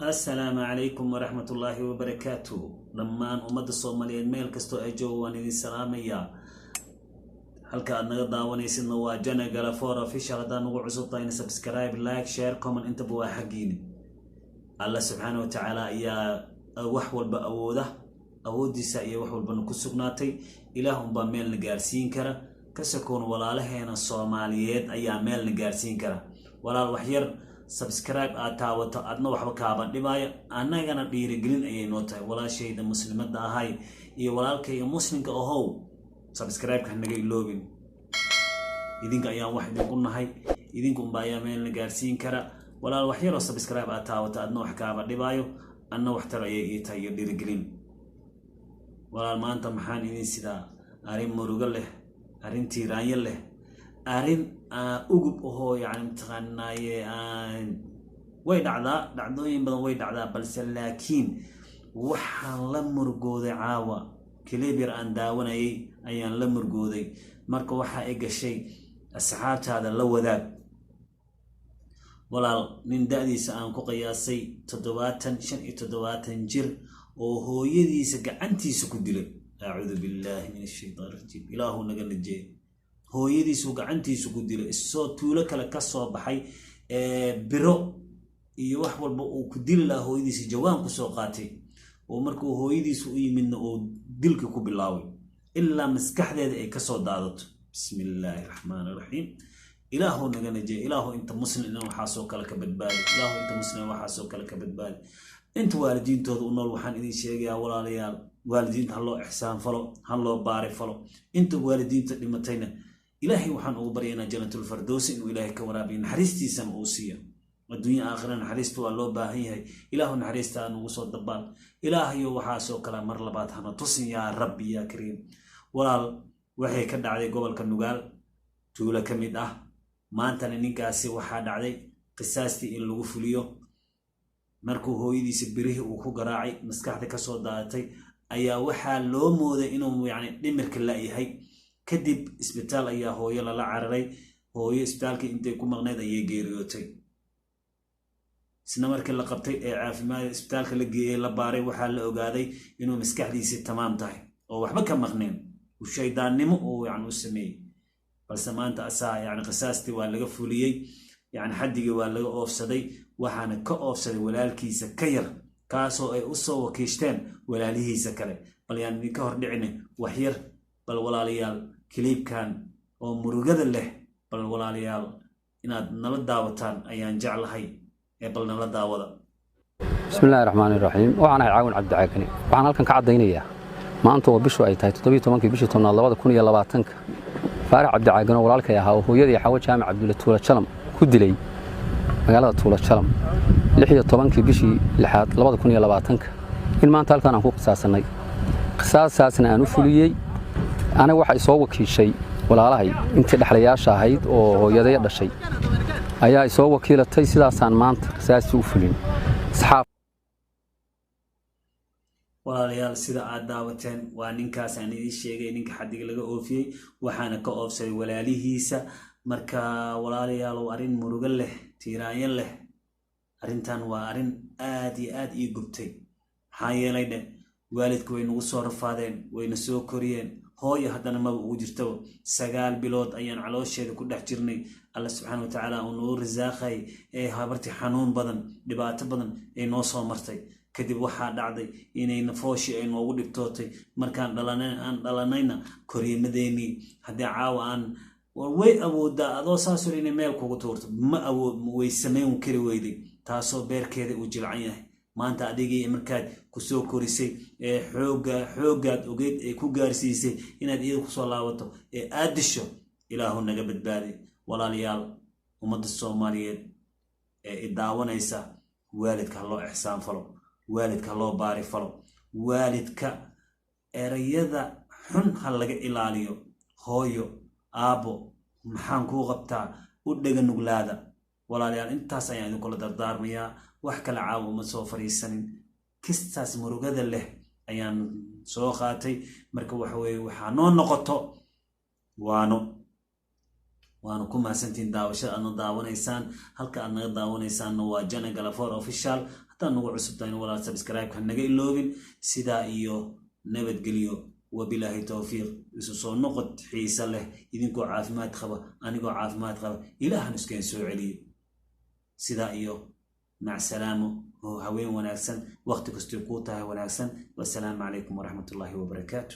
Assalaamu calaykum waraxmatullaahi wabarakaatu. Dhammaan ummadda Soomaaliyeed meel kastoo ay joogo waan idin salaamayaa. Halka aad naga daawanaysidna waa Jana Galafor Official. Haddaad nagu cusub tahayna, subscribe, like, share, comment intaba waa xaggiini. Allah subxaana wa tacaala ayaa wax walba awooda, awooddiisa iyo wax walbana ku sugnaatay. Ilaah unbaa meelna gaarsiin kara, ka sokoon walaalaheena Soomaaliyeed ayaa meelna gaarsiin kara. Walaal, wax yar subscribe aad taawato, adna waxba kaaban dhibaayo, annagana dhiirigelin ayay noo tahay. Walaashayda muslimadda ahay iyo walaalkayga muslimka ahow, subscribe-ka hanaga iloobin. Idinka ayaan wax idinku nahay, idinka unba ayaa meelna gaarsiin kara. Walaal, wax yaroo subscribe aad taawato, adna wax kaaba dhibaayo, anna waxtar ayay ii tahay iyo dhiirigelin. Walaal, maanta maxaan idin sidaa? Arrin murugo leh, arrin tiiraanyo leh, arrin ugub ahoo yani mataqaanaaye way dhacdaa, dhacdooyin badan way dhacdaa, balse laakiin waxaan la murgooday caawa clip yar aan daawanayay ayaan la murgooday. Marka waxa ay gashay asxaabtaada la wadaag. Walaal, nin da-diisa aan ku qiyaasay 70, 75 jir oo hooyadiisa gacantiisa ku dilay. Acuudu billaahi min ashaytaan rajiim, Ilaahu naga najeey. Hooyadiisuu gacantiisu ku dilay, isoo tuulo kale ka soo baxay, biro iyo wax walba uu ku dili lahaa hooyadiisa jawaan kusoo qaatay, oo markuu hooyadiisu u yimidna uu dilka ku bilaabay ilaa maskaxdeeda ay kasoo daadato. Bismi illaahi raxmaan raxiim. Ilaahu naga najeey. Ilaahu inta muslim waxaasoo kale ka badbaadi. Ilaahu inta muslim waxaasoo kale ka badbaadi. Inta waalidiintooda u nool waxaan idin sheegayaa, walaalayaal, waalidiinta ha loo ixsaan falo, ha loo baari falo. Inta waalidiinta dhimatayna Ilaahay waxaan ugu baryaynaa Janatulfardowsi inuu Ilaahay ka waraabiyo, naxariistiisana uu siiyo. Adduunya aakhira naxariista waa loo baahan yahay. Ilaahu naxariistaa nugu soo dabaal. Ilaahayo waxaasoo kale mar labaad hana tusin, yaa Rabbi yaa Kariim. Walaal, waxay ka dhacday gobolka Nugaal tuulo ka mid ah. Maantana ninkaasi waxaa dhacday qisaastii in lagu fuliyo. Markuu hooyadiisa birihii uu ku garaacay, maskaxda kasoo daadatay, ayaa waxaa loo mooday inuu yani dhimirka la'yahay. Kadib isbitaal ayaa hooyo lala cararay. Hooyo isbitaalkii intay ku maqnayd ayay geeriyootay. Isna markii la qabtay ee caafimaad isbitaalka la geeyey, la baaray, waxaa la ogaaday inuu maskaxdiisii tamaam tahay oo waxba ka maqneen, uu shaydaannimo uu yani u sameeyey. Balse maanta asaa yani qisaastii waa laga fuliyey, yani xaddigii waa laga oofsaday. Waxaana ka oofsaday walaalkiisa ka yar, kaasoo ay u soo wakiishteen walaalihiisa kale. Bal yaan idinka hor dhicine wax yar, bal walaalayaal, clip-kan oo murugada leh, bal walaalayaal, inaad nala daawataan ayaan jeclahay ee bal nala daawada. Bismi illahi raxmaani raxiim. Waxaan ahay Caawin Cabdicaagani. Waxaan halkan ka caddaynayaa maanta oo bishu ay tahay 17-kii bishii 10aad 2020-ka, Faarax Cabdicaagan oo walaalkay ahaa oo hooyadii Xawo Jaamac Cabdulle Tuula Jalam ku dilay magaalada Tuula Jalam 16-kii bishii lixaad 2020-ka, in maanta halkan aan ku qisaasannay, qisaasaasna aan u fuliyey aniga. Waxa isoo wakiishay walaalahay intii dhexlayaasha ahayd oo hooyadaya dhashay ayaa isoo wakiilatay. Sidaasaan maanta qisaastii u fulin. Walaalayaal, sida aad daawateen waa ninkaas aan idiin sheegay, ninka xadiga laga oofiyey, waxaana ka oofsaday walaalihiisa. Marka walaalayaal, arrin murugo leh, tiiraanyo leh. Arrintan waa arrin aad iyo aad ii gubtay. Maxaa yeelay dheh, waalidku way nagu soo rafaadeen, wayna soo koriyeen. Hooyo haddana maba ugu jirtaba. 9 bilood ayaan caloosheeda ku dhex jirnay. Alla subxaana wa tacaala uu nagu risaaqay ee habartii xanuun badan, dhibaato badan ay noo soo martay. Kadib waxaa dhacday inay nafooshii ay noogu dhibtootay. Markaan aan dhalanayna koriimadeennii haddii caawa aan way awoodaa adoo saasoo inay meel kugu tuurto, ma awood way samayn kari weyday, taasoo beerkeeda uu jilcan yahay. Maanta adigii markaad kusoo korisay ee xooga xooggaad ogeyd ee ku gaarsiisay inaad iyada kusoo laabato ee aad disho, Ilaahu naga badbaaday. Walaalayaal, ummadda Soomaaliyeed ee i daawanaysa, waalidka ha loo ixsaan falo, waalidka ha loo baari falo, waalidka erayada xun ha laga ilaaliyo. Hooyo, aabbo, maxaan kuu qabtaa? U dhega nuglaada. Walaalayaal, intaas ayaan idinkula dardaarmayaa. Wax kale caawa uma soo fadhiisanin, kistaas murugada leh ayaan soo qaatay. Marka waxa weye, waxaa noo noqoto waanu ku mahadsantihiin daawashada aadna daawanaysaan. Halka aad naga daawanaysaanna waa Jana Galafor Official. Haddaad Haddaan nagu cusub tahay walaal, subscribe-ka naga iloobin. Sidaa iyo nabadgelyo, wabilaahi towfiiq. Isu soo noqod xiise leh, idinkoo caafimaad qaba, anigoo caafimaad qaba, Ilaahan iskeen soo celiyo. Sidaa iyo macsalaamo oo haween wanaagsan, waqti kastay kuu tahay wanaagsan. Wasalaamu calaykum waraxmatullaahi wabarakaatu.